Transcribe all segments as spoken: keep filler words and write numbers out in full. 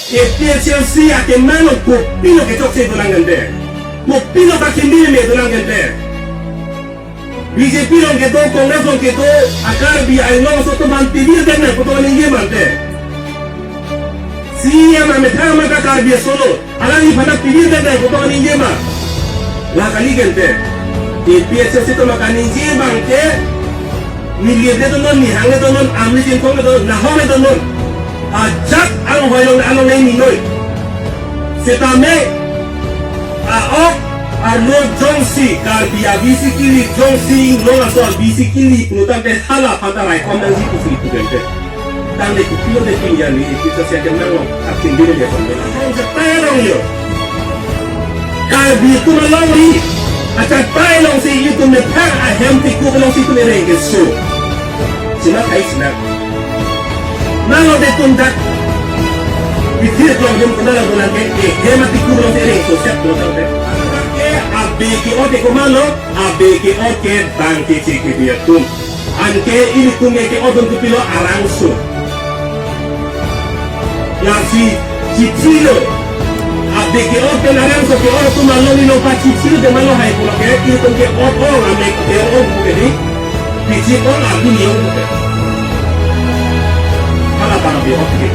APHLC akemang along kopilo kechoksi dolang gente. Kopilo kakhindi meme dolang gente. BJP along kedo, Congress along kedo, a Karbi Anglong aso atum aphan pivirdet nang puta ningje ma ante. CEM amethang ma ka Karbi aso lo, alangli aphan pivirdet nang puta ningje ma. La kali gente. APHLC atum kaningje abang ke, neli le donon, nihang le donon, amli Chinthong le donon, nahong le donon. Ajat anghoi along, along le ninoi. Setame a-ok arlo jongsi Karbi a-VC kili, jongsi Inglong aso a-VC kili pulo tangte hala aphan ta raikom nangji pusi pu gente. Tangte kopilo de pini arni isi sosial kenang along akhindi meme son dolang. Hong setai along yo. Karbi atum alongri achatai alongsi itum methang ahem tikup alongsi itum ereng keso. Sina kai sina. Nalo de tum dak. Ithir klong jom kena lo bulan ke, eh, hem atikup alongsi ereng keso siap lo tangte. Ke abe ke-ot ke komatlo, abe ke-ot ke bang keche kebe atum. Anke ilitum ke ke-otdun kopilo, arangso. Lasi chithilo. Abe ke-ot pen arangso ke-ot atum along ilo pa chithilo de malo hai pulo ke, ilitum ke-ot ong, amek ke-ot ong pu ke di. Pichip ong, abili ong pu ke. Hala abang abe-ot ke.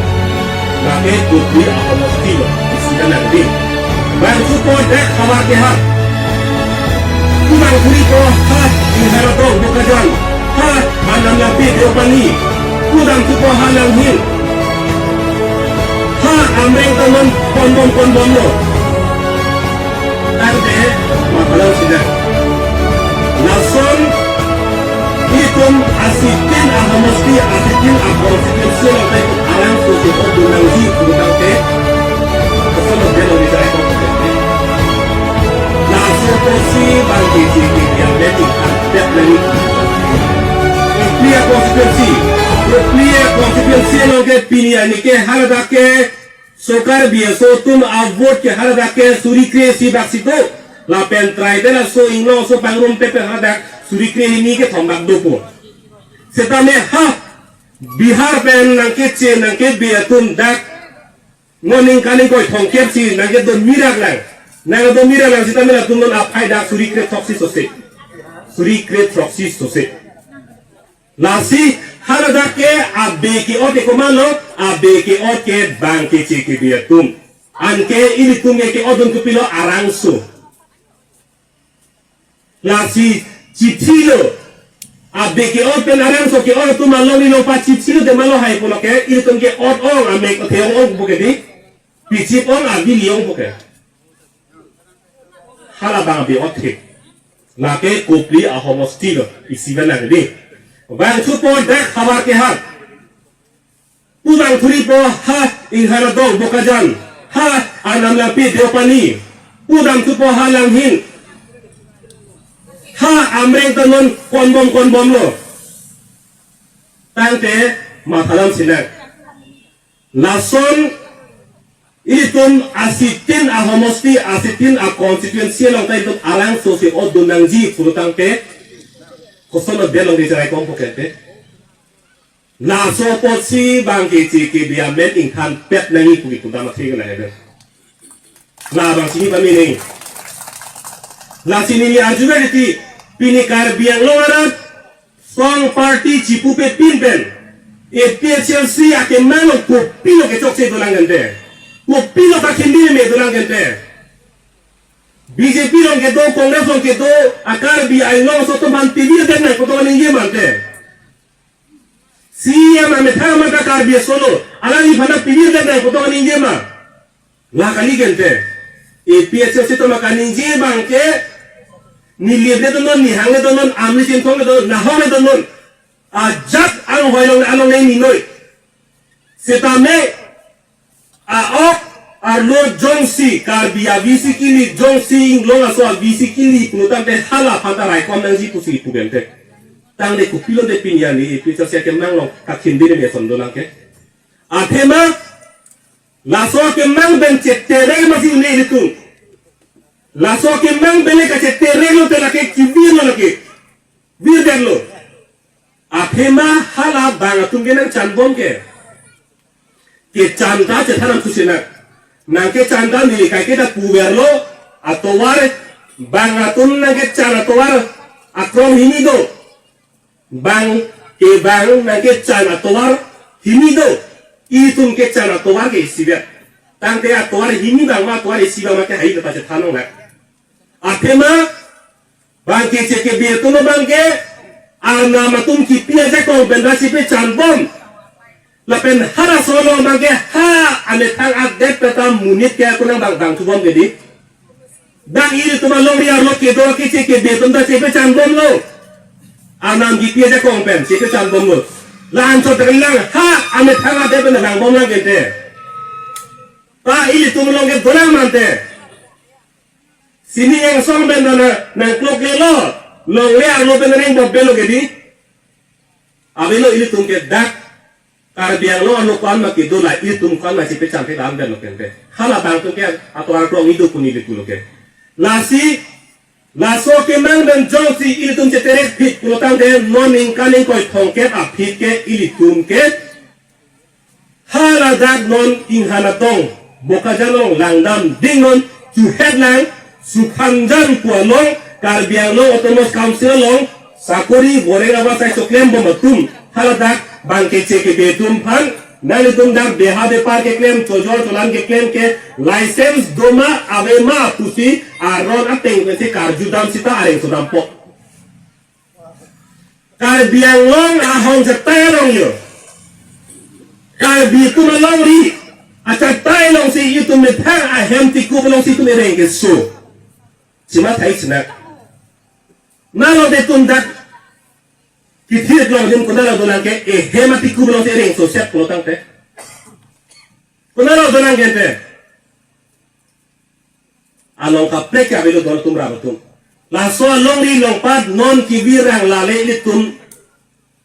Lake kopili ahomosti lo, isi kan nang di. Bang supo dak havar ke ha. Pu bang thuripo ha, Ingharad Dong Bokajan. Ha, Arnam Langpi Deopani. Pu bang supo ha Langhin. Ha, Amreng Taman Konbom Konbom lo. Tangte, maphalang sida. Lason, itum asitin ahomosti, asitin aconstituency along ta itum arangso ke-otdun nangji pu tangte, koson lo de lo ni jai ko. Laso apotsi bang keche kebe amen ingthan pet nangji. Kopili aconstituency, kopili aconstituency along ke pini arni ke haladak ke, so Karbi aso atum avote ke haladak ke suri kre-isi bak si do. Lapen tribal aso Inglong aso pangrum pepe haladak suri kre-hini kethom bak dopo. Setame ha Bihar pen nangkeche nangkebe atum dak ngo ningkan ingkoi thomkep si nangkedo mirak lang. Nangdo mirak lang setame latum non aphai dak suri kre throksi sose. Suri kre throksi sose. Lasi haladak ke abe ke-ot ke komatlo, abe ke-ot ke bang keche kebe atum. Anke ilitum ke ke-otdun kopilo, arangso. Lasi chithilo. Abe ke-ot pen arangso ke-ot atum along ilo pa chithilo de malo hai pulo ke, ilitum ke-ot ong, amek athe ong ong pu ke di. Pichip ong, abili ong pu ke. Hala abang abe-ot ke. Lake kopili ahomosti lo, isi kan nang di. Bang supo dak havar ke ha. Pu bang thuripo ha, Ingharad Dong Bokajan. Ha, Arnam Langpi Deopani. Pu bang supo ha Langhin. Ha, Amreng Taman Konbom Konbom lo. Tangte, maphalang sida. Lason, itum asitin ahomosti, asitin aconstituency along ta itum arangso ke-otdun nangji pu tangte, koson lo de lo ni jai ko pu kente. Laso apotsi bang keche kebe amen ingthan pet nangji pu itum dam athe ke na hebe. La bang sini pami nangji. Lasi neli arju ke di, pini Karbi Anglong arat song party chipupe pin pen APHLC akemang along kopilo kechoksi dolang gente. Kopilo kakhindi meme dolang gente. BJP along kedo, Congress along kedo, a Karbi Anglong aso atum aphan pivirdet nang puta ningje ma ante. CEM amethang ma ka Karbi aso lo, alangli aphan pivirdet nang puta ningje ma. La kali gente. APHLC atum kaningje abang ke, neli le donon, nihang le donon, amli Chinthong le donon, nahong le donon. Ajat anghoi along, along le ninoi. Setame a-ok arlo jongsi Karbi a-VC kili, jongsi Inglong aso a-VC kili pulo tangte hala aphan ta raikom nangji pusi pu gente. Tangte kopilo de pini arni APHLC akemang along kakhindi meme son dolang ke. Athema laso akemang pen cheterek masi un-e ilitum. Laso akemang pen le kacheterek lote lake kivir lo lake. Virdetlo. Athema hala abang atum ke nangchanbom ke. kechan ta chethan nangpusi nang. Nangkechan ta neli kaike ta puverlo, atovar, bang atum nangkechan atovar akrong hini do. Bang ke bang nangkechan atovar hini do. Itum kechan atovar ke isivet. Tangte atovar hini bang ma atovar isi bang ma ke hai ta chethan nang nang. Athema bang ke che ke bia atum bang ke arnam atum kipi ajakong pen ta chepechan bom. Lapen halaso along bang ke ha amethang adet pen ta monit ke ako nang bang bang thu bom ke di. Bang ilitum alongri arlo kedo ke che ke bia atum ta chepechan bomlo. Arnam kipi ajakong pen chepechan bomlo. La-an chot lang ha amethang adet pen ta bang bom lang ke te. Ta ilitum along ke dolang mante. Sini yang song pen nang nangklok lelo, longle arlo pen reng bom belo ke di. Avelo ilitum ke dak Karbi Anglong ano ko-an ma kedo, la ilitum ko-an ma chepechan thek dam pen lo ke te. Hala bang atum ke atovar akrong hini do pu neli pulo ke. Lasi laso kemang pen jongsi ilitum cheterek phit pulo tangte non ningkan ingkoi thomkep aphi ke ilitum ke haladak non Inghan atong Bokajan along langdam ding non chuhet lang Sukhanjan pu along Karbi Anglong Autonomous Council along sakori boreng abasai choklem bom atum haladak bang ke che ke bia atum aphan nanglitum dak beha bepar keklem chojor cholan keklem ke license doma ave ma pusi aron ateng pensi karjudam sita areng sodam po. Karbi Anglong ahong chatai along yo. Karbi atum alongri achatai alongsi itum methang ahem tikup alongsi itum ereng keso. Chima thai sinak. Nalo de tum dak kithir along jin konat along dolang ke ehem atikup alongsi ereng so set pulo tangte. Konat along dolang ke te. Along kaprek ke avelo don atum rap atum. Laso alongri longpat non kevirang lale ilitum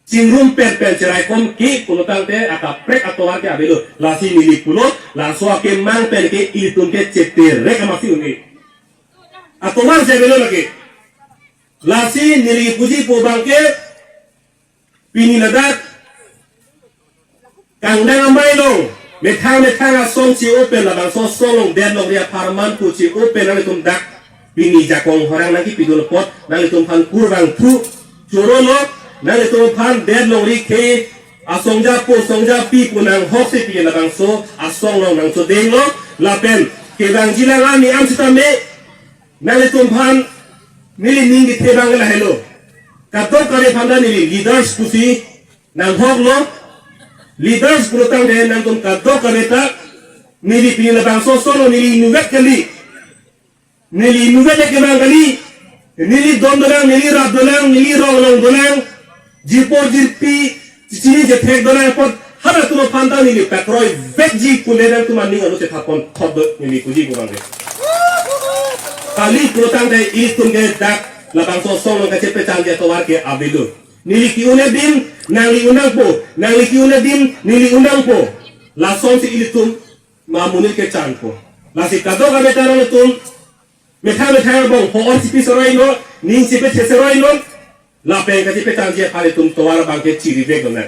chingrum pen pen cherai kom ke pulo tangte akaprek atovar ke avelo. Lasi neli pulo, laso akemang pen ke ilitum ke cheterek amatsi un-e. Atovar si avelo lake. Lasi neli puji pu bang ke pini ladak kangdang amei along methang methang asong che-o pen labangso asong along det longri apharman pu che-o pen nanglitum dak pini jakong horang nangkipidun apot nanglitum aphan kurvangthu choro lo, nanglitum aphan det longri ke asongja po songja pi pu nanghok si pi labangso asong along nangchodeng lo, lapen kevangji lang ani am sitame nanglitum aphan neli ning kethe bang lahelo. Kadokave aphan ta neli leaders pusi nanghok lo. Leaders pulo tangte nangtum kadokave ta neli pini labangso asong along neli inutvet kali. Neli inutvet le kevang kali. Neli don dolang, neli rap dolang, neli rong long dolang. Jirpo jirpi, chini chethek dolang apot halatum aphan ta neli pakroivetji pu le nangtum aning alo chethap ponthot do neli puji pu bang ke. Kali pulo tangte ilitum ke dak labangso asong along kachepechanji atovar ke avelo. Neli ke-un adim, nangli un nangpo, nangli ke-un adim, neli un nangpo. Lasonsi ilitum mamonit kechanpo. Lasi kadokave ta nangtum methang methang abang ho-or chipi seroi non, ning chipi che seroi non, lapen kachepechanji aphan itum tovar abang ke chirivek non.